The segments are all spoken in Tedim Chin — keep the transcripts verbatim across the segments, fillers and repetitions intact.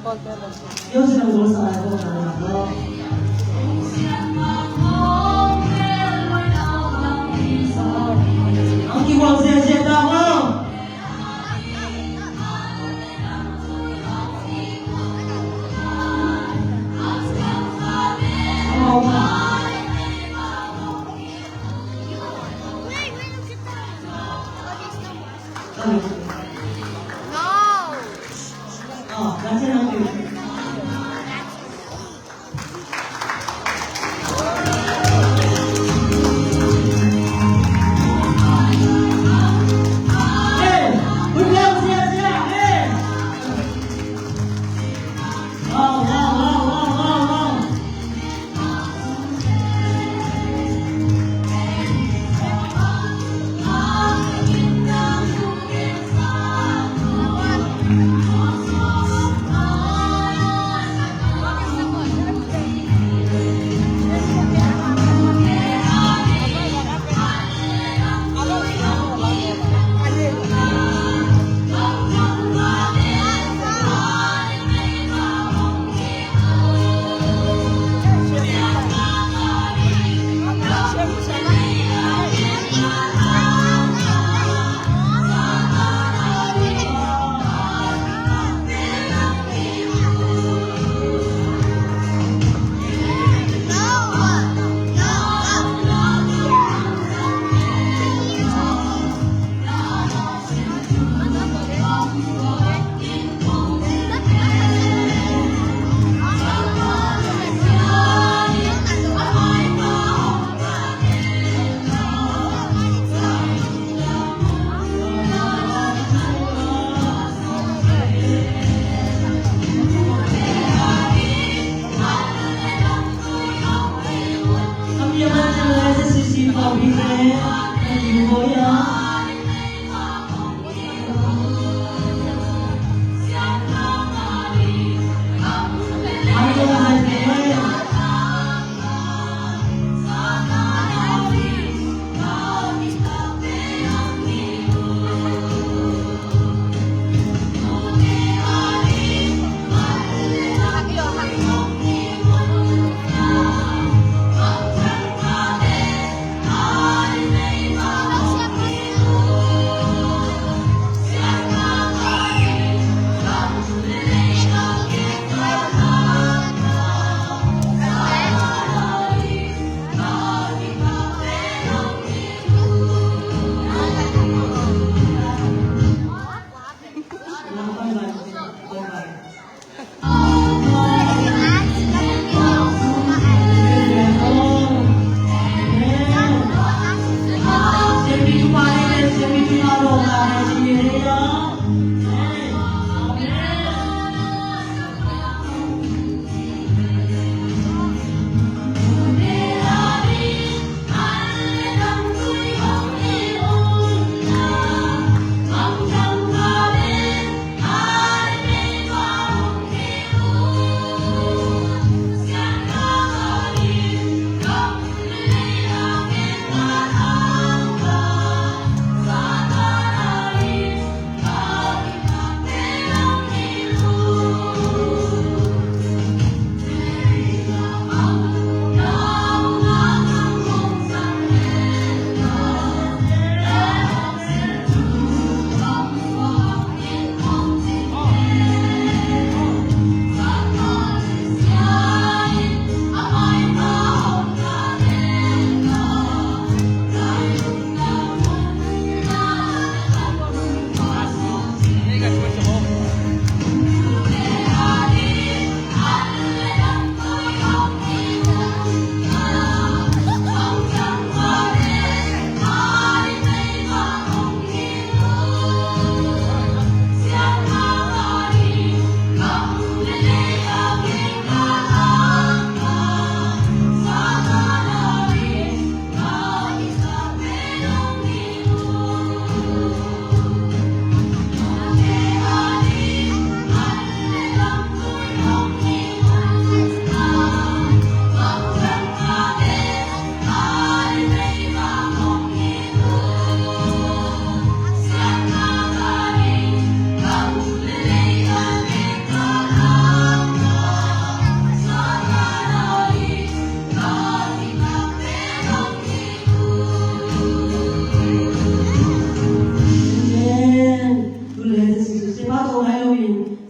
Wow, wow, wow, wow, wow, wow.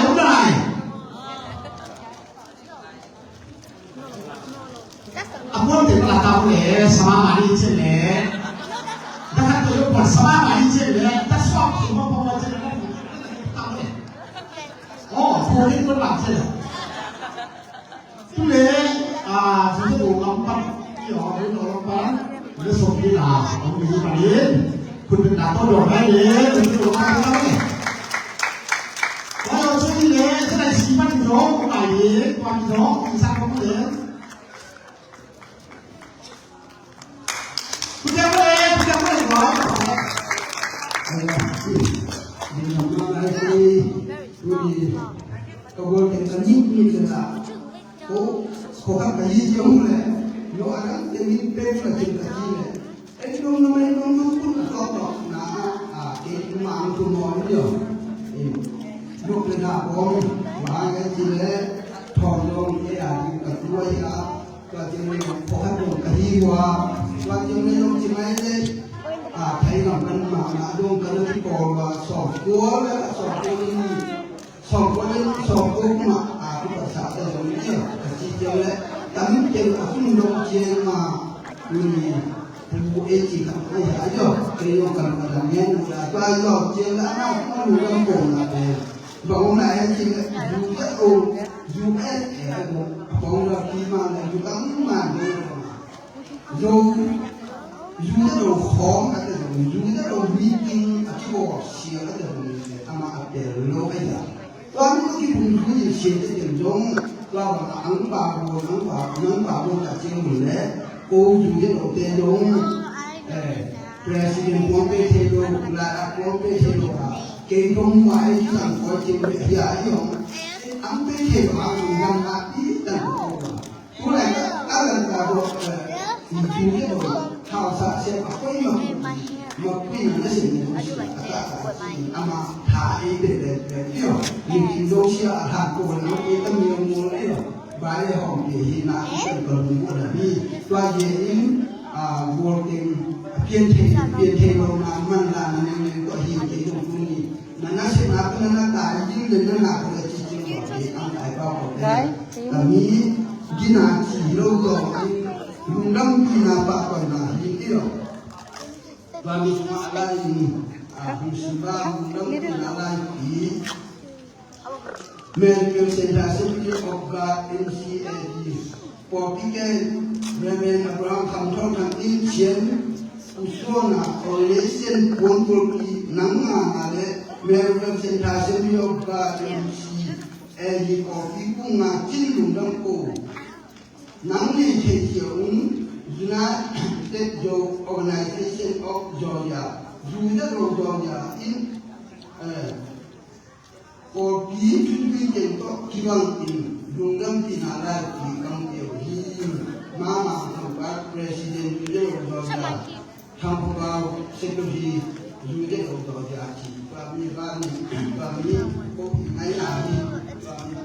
lai, om lai. A puan te pala ta le, sama mani che le. Da khat to yo pon sama mani che le, da sok suma pon che le. Ta le. Oh, puan ni pon la che le. Tu le, ah, tu le do lam pan. Yo, do lam pan. Le sok ni la, om ni pan ni. Kun na to do hai le, kun do lam pan ni. Wa yo che ni le, che lai si pan do, kun lai ni, pan do, kun sa ko le. Tua ciang le zong pawlkhat zong ka hi ua, tua ciang le zong ci mai le, a, thei lam kan mah na zong ka na kipawl ua, sawmkua le sawmkua le ni, sawmkua le sawmkua kuma, a, kipatsa te zong ni a, ka ci ciang le, tam teng a sum zong ciang ma, ni, pu e ci khat mai ha yo, kei zong kan ka dang ngen, a, tua zong ciang le, a, ma, pu dang ko na te. Bang om lai en cih leh, U Z O, U S A, a bang om lai ki man leh, U S A man leh, Zo, U Z O khawng a te zong, U Z O meeting a kibawl sial a te zong, amah a tel lo a ya. Tua mi a kibung zui in sial te zong, tua bang a ang pa bawl, ang pa, ang pa bawl ta ciang un leh, ko U Z O te zong, eh, President kuang pe thei lo, lai a kuang pe thei lo a, kei dong ma ei sang koi cing pe hia i hong. Ang pe thei lo a, ang dang a i dang ko a. Tu lai ka, a lang ka bo, eh, i tu ye lo, hau sa se a koi ma, ma kui na se ni si a ta ta si ama tha ei pe pe pe yo. Ni kin dong sia a tha ko na ei ta mi ong mo yo. Bai le hong ke hi na i kan ko mu a da ni. Tua ye in, a, gol teng, a pian thei, pian thei lo na man la na neng neng tua hi kei zong tu ni. Na na se na tu na na ta i ding le na na ko le ci cing lo ke ang ai pa ko le. Guys, see you. Kami gina ci lo ko ang lungdam gina pa ko na hi ti lo. Bami sungah a lai in, ah, hong simba, hong lam in a lai pi. Merikel Centre Assembly of God, M C A D. Pawlpi ken, Reverend Abraham Kham Thawng Thang In Chin, U Suan a, Ornation Puan Pawlpi, nang nga nga le, Merikel Centre Assembly of God, M C A D, pawlpi kum nga cin lungdam ko. Nang nei thei cia un, United Zo Organization of Georgia, U Z O Georgia in, eh, pawlpi thutui teng tawh kibang in lungdampihna lai pi kam pia uh hi. Mama Thangpat President U Z O Georgia, Thang Pau Secretary U Z O Georgia ci, pa mi, pa mi, pa mi, ko i ngai na mi, pa mi.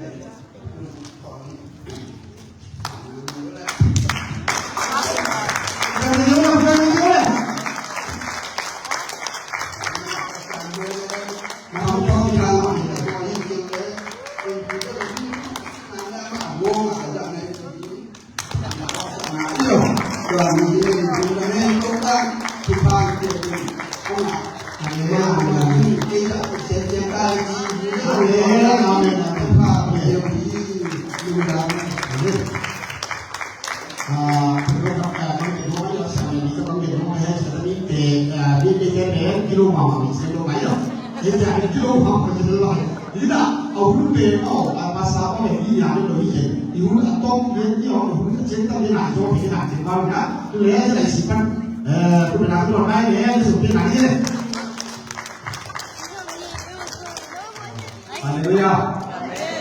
Halleluiah.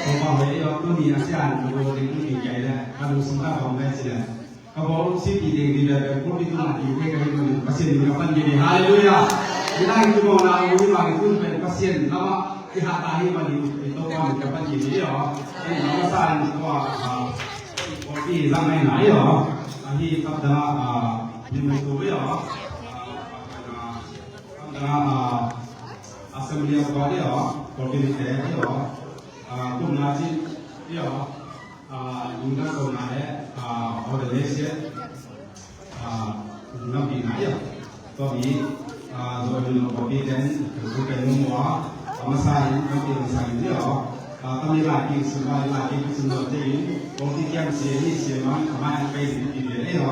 Ko pa hoi i om tuni a sian ko bo ding tuni kai le ka lung sung ka bang le si le. Ka bo si ti ding di le ko ti tu ma ti ke ka ni ko Pasian ni ka pan ni. Halleluiah. Ni na ki mo na ko ni ma ki tun pen Pasian na ma ki ha ta hi ma ni to pa ni ka pan ni yo. Ni ma sa ni ko a ko ti zang nai na yo. A hi kap da a ni mo to yo. Kap da a Assembly of God yo. Ko ti ni te yo. Kum na ci yo. Lungdam kohna le order le siat, lungdampihna ia tua mi, Zomi no pawlpi ten, tu pen mu mua, a masa in, lampi lamsa in ia, tami laipi sum, laipi sum lo te in, pawlpi kiam sia ni sia man, a mai an pei in, in le ia.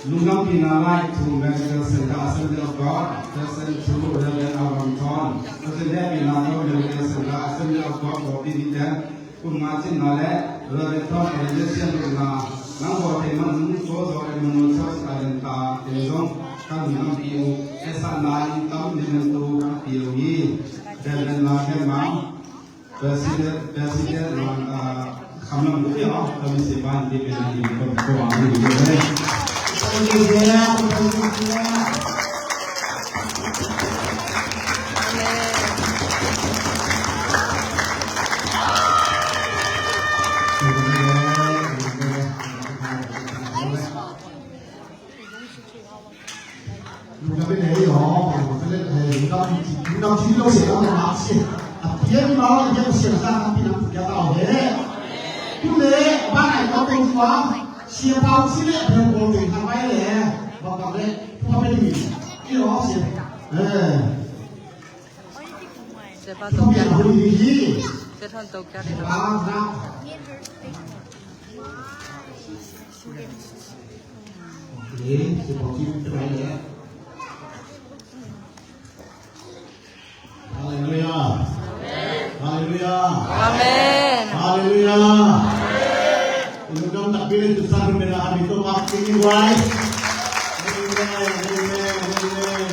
Lungdampihna lai thu Merikel Centre Assembly of God, President thu Reverend Abraham Thon, President pihna thu Merikel Centre Assembly of God, pawlpi ni ten, kum nga cinna le Reverend Thon Organization lutna, nang bawl thei man hun tua zawh Emmanuel Church a den ta, ten zong ka lungdampi uh, esahna in tam ni man tu ka pi uh hi. Reverend La Khen Mang, President, President, ah, Khamlam Gupia, kami seban di pena di ko ko ang di ko. Lungdam i nei aw, lungdam i nei, lungdam i nei, lungdam i nei, lungdam i nei, a pian i mau, a pian i sian, a pian i sian, a pian i sian. Tu le, ba nai kau teng tua, sia pau si le, a pian kau teng kau bai le, ba kau le, tu kau bai ni, i aw sia. Eh. Sia pau tau kia. Sia pau tau kia. Sia pau na. Halleluiah. Halleluiah. Amen. Halleluiah. Lungdam takpi le tusan pena kami to mak tingin buai. Amen. Amen. Amen.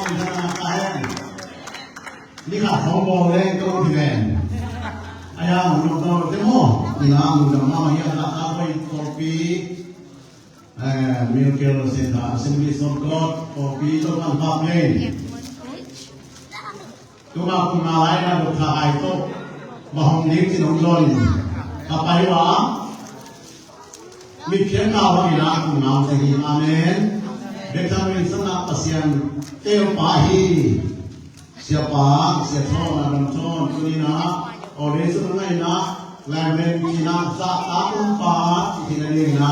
Amen. Amen. Ni kha thong bawl leng ka ut hi ven. Aya, lungdam tawh te maw. Ni na lungdam mahmah hi a, na ka koi pawlpi, eh, Miracle Centre Assemblies of God pawlpi tawh kan pap leng. Tuma kum nga lai na dok tha ai tawh. Bang hong ding cin hong zawn in. Ka pai uh a. Mithiang kau bangin a kum nau te hi. Amen. Bethlehem in sanna Pasian teupa hi. Siapa, Sia Thawn, Adam Thawn, tuni na, ordain sung ngaihna, Lamen kina, sa ta kum pa, kina ding na,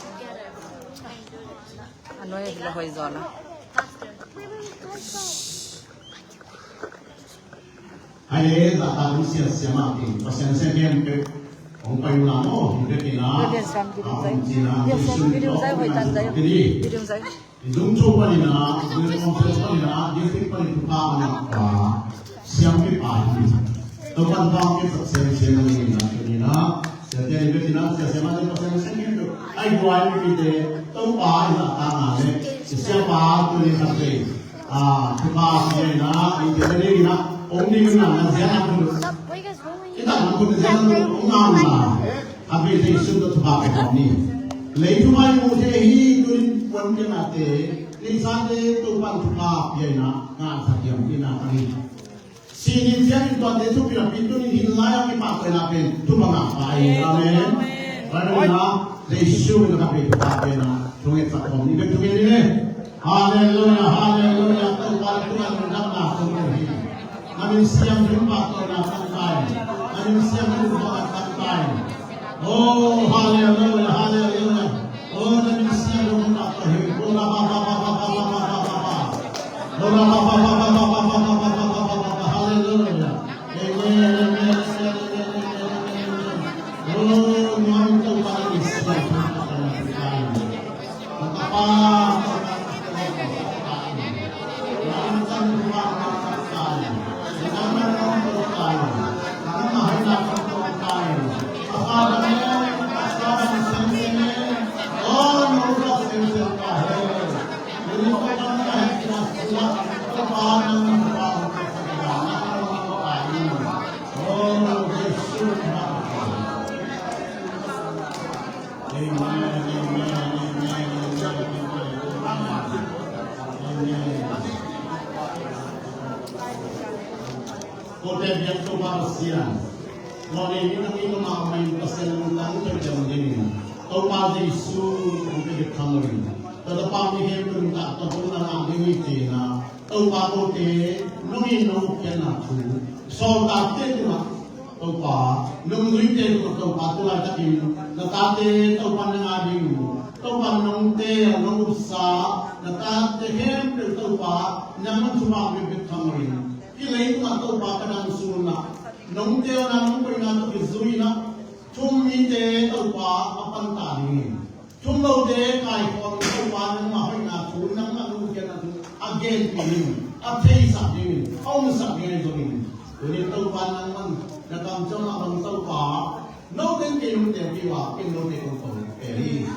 A nuai hi la hoi zaw la. Hai le, zahtak in sia siamah kei Pasian sia khempeuh hong pai uh la maw. Hi bek in ah, Biafian video zai, Biafian video zai, hoih tan zai. Video zai. I zung cho panin ah, i zung cho panin ah, i zung panin thupha a ngah pa, siampi pa hi. Topa'n thupha hong piaksak semsem a, tuni in ah, tuni in ah, siate ni bek in ah, sia siamah te, Pasian sia khempeuh, ai guai mipite, Topa i zahtakna leh i siapa tuni khat vei, ah, thupha pia in ah, i te te ding in ah, hong ding in ah, na zian a kun uh. I tak na kun zian a kun uh, hong ngah un la. A vei te i sun tawh thupha pia khawm ni. Lei thupha i mu thei hi, tuni puan pianate, ni sate, Topa'n thupha pia in ah, ngah thak hiam in ah, ka hi. Sinin ciangin tuate thupi napi tunin hih lai-ah kipahtawi na pen thupha ngah pa hi. Amen. Amen. Pai na, Jesu min a ka pen thupha pen na thunget sak khawm ni, pen thunget ni le. Halleluia, halleluia. Topa le Topa lungdamna kong ko hi. Na min siangtho in pahtawina tang ta in. Na min siangtho in pahtawina tang ta in. Oh, halleluia, halleluia. Oh, na min siangtho in pahtawina. Oh, la ba ba ba. Halleluia. Amen, amen, amen, amen, amen. Oh, nuam in Topa in siangtho in pahtawina tang ta in. Topa, Topa, Topa, Topa. Kote biak Topa Pasian, tua nei ni nang i nong a mai Pasian lungtang pen ding in Topa Jesu hong pe bek tham lo in, tua Topa mi hem lungtang tua tung na nang ding hi cihna Topa kote nong in nong ukhiatna thu sawltakte tungah Topa, nungzuite tungah Topa, tu laitakin na tate Topa na ngah ding, Topa nong teel, nong upsa na tate khempeuh Topa nangman thupha bek bek tham lo in, hih leitungah Topa ka dang sunna nong teelna nong koihna tawh kizui-in ah thum mite Topa a panta dingin, thum lote kaikhawm Topa nangmah hoihna thu, nangmah nong ukhiatna thu a genpih dingin, a theisak dingin, a umsak ding ahi zongin, tuni Topa nangman na kamciamna bang Topa, note in kei hong telpih uh a, kei note kong pang pen hi.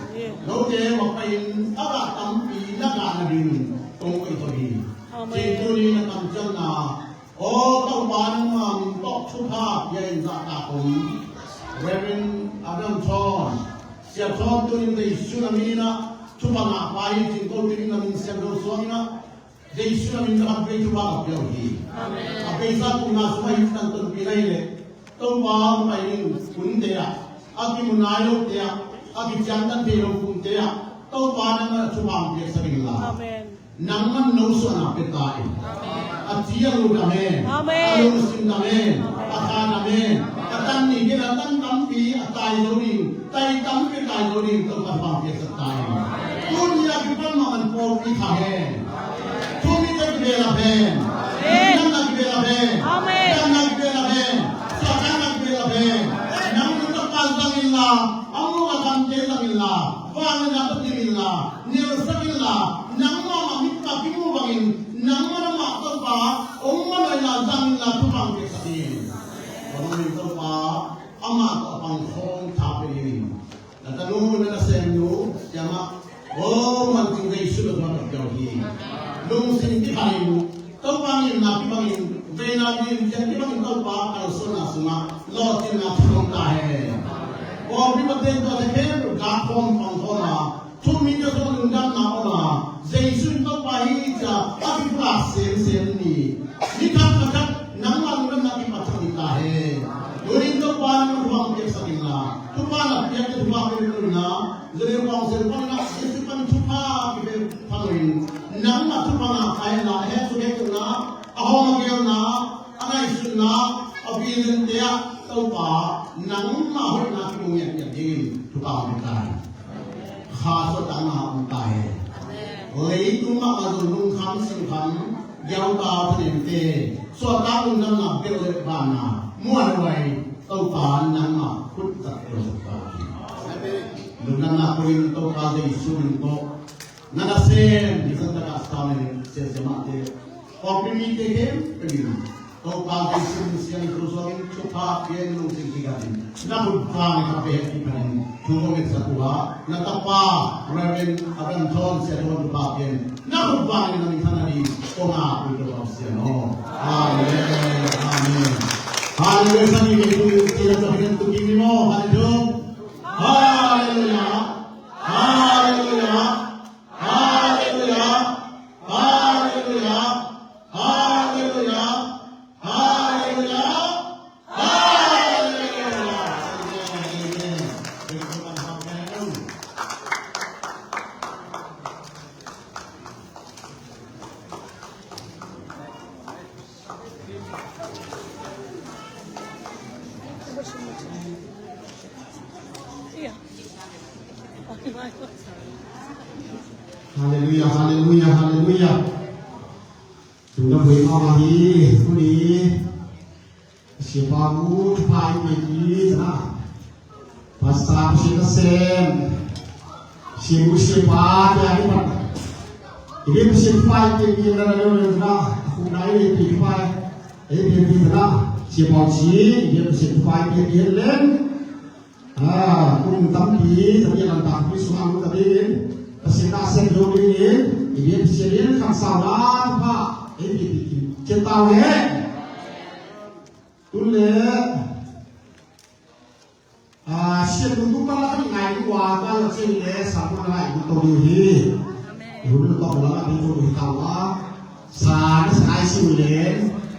Note mah pai-in a gah tampi na gah nadingin kong koih zaw hi. Amen. Cih tuni na kamciamna, aw Topa nangmah min tawh thupha pia in zahtak om Reverend Abraham Thawn, Sia Thawn, tuni in Jesu na min in ah thupha ngahpa hi cih ko tuni in na min siangtho suang in ah Jesu na min tawh a vei thupha ka pia uh hi. Amen. A veisa kum na sung ah hi cih tangtunpih na hi leh Topa hong pai ding hunte ah, a kimu nai lote ah, a kiciangtan thei lo kumte ah Topa nangman thupha hong piaksak inla. Amen. Nangman nosuahna pia ta in. A ci a lut a men. Amen. A lungsim a men. A khan a men. A tan nih kei a tan tampi a tai zo ding, tai tampi tai zo ding Topa thupha hong piaksak ta in. Tuni a kipan mah man pawlpi kha hen. Thu mite kivel a hen. Amen. Damna kivel a hen. Amen. Damna kivel a hen. Suahtakna kivel a hen. Nang Topa zang inla, a muk a kamte zang inla, vangliatna tawh dim inla, nialsak inla, nangmah mah mit tawh kimu bangin, nangmah mah Topa hong manawh inla, zang inla, thupha hong piaksak in. Tua bangin Topa amah tawh a pangkhawm tha pia dingin, na tanu, na nasemnu, siamah, aw, man cing Jesu na thuak tak pia uh hi. Lungsim kipha in, Topa ngimna kibangin, veina limpian kibangin Topa kalsuanna sungah lawhcinna thuak ta hen. Pawlpi paten tua te khempeuh gah khawm pang khawm a, thu mite sungah lungdamna om a, Jesu in Topa hi ci-a a kipulak semsem ni. Ni khat khat khat nangmah lungdamna kipat thak ni ta hen. Tuni in Topa nangmah thupha hong piaksak inla, thupha na piakte thupha pia lo inla, Zuneu Kawng Sen pan inah Jesu pan thupha kipe pha lo in, nangmah thupha ngah kha inla, a hehsuk hehkikna, a hawm a geelna, a ngaihsutna, a vision-te ah Topa nangmah hoihna kimu ngiatngiat dingin thupha hong pia ta hen. Kha suahtakna om ta hen. Leitung mah a zong lungkham singkham, giauta thanemte, suahtak lungdamna, bel le vanna, muanhuai, Topa nangmah khut zat ko zat ta hen. Lungdamna ko in Topa Jesu min tawh na nasem, hi zan takah samen siasia mahte, pawlpi mite khempeuh in Topa Jesu min siangtho suangin thupha pia in, lungsim kigatin na khut vang ka pe hehpih panin thu kong ngetsak uh a, na tapa Reverend Abraham Thawn, Sia Thawn thupha pia in, na khut vangin na minthanna ding kong ap uh hi, Topa Pasian aw. Amen. Amen. Hallelujah. Sa ni kei tu, sila sa pinen tu kini mo. Hallelujah. Hallelujah. Hallelujah. Hallelujah. Hallelujah. Hallelujah. Hallelujah. Hallelujah. Amen. Amen. Hallelujah, hallelujah, hallelujah. Tuna buai mah hi, tuni. Siapa mu thupha i pia ding na. Pastor Pasian nasem. Simu siapa te a i pat. I pia Pasian thupha i pia ding na, na leu leu na. Aku nai le pia thupha i pia ding na. Siapa ci, i pia Pasian thupha i pia ding len. Ah, kum tampi, tampi a lamdang pi sung a lut ta dingin, Pasian na sem zo dingin, i biak Pasian in kamsau na thupha ei pi pi pi cian ta uh hen. Tun le, ah, sian lungdung bang la ka ngai ding ua, ka la cian le, sa ko na ngai ding to ding hi. Hun to la ka ding to ding ta ua. Sa na sa ai sing le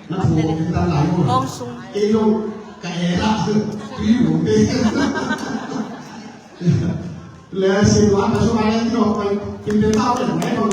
na phu ken tan lai mu. Kong sung. Ei lo ka e la. Tui mu te. Le sing wa ka su ai no ka kim te tau le mai bang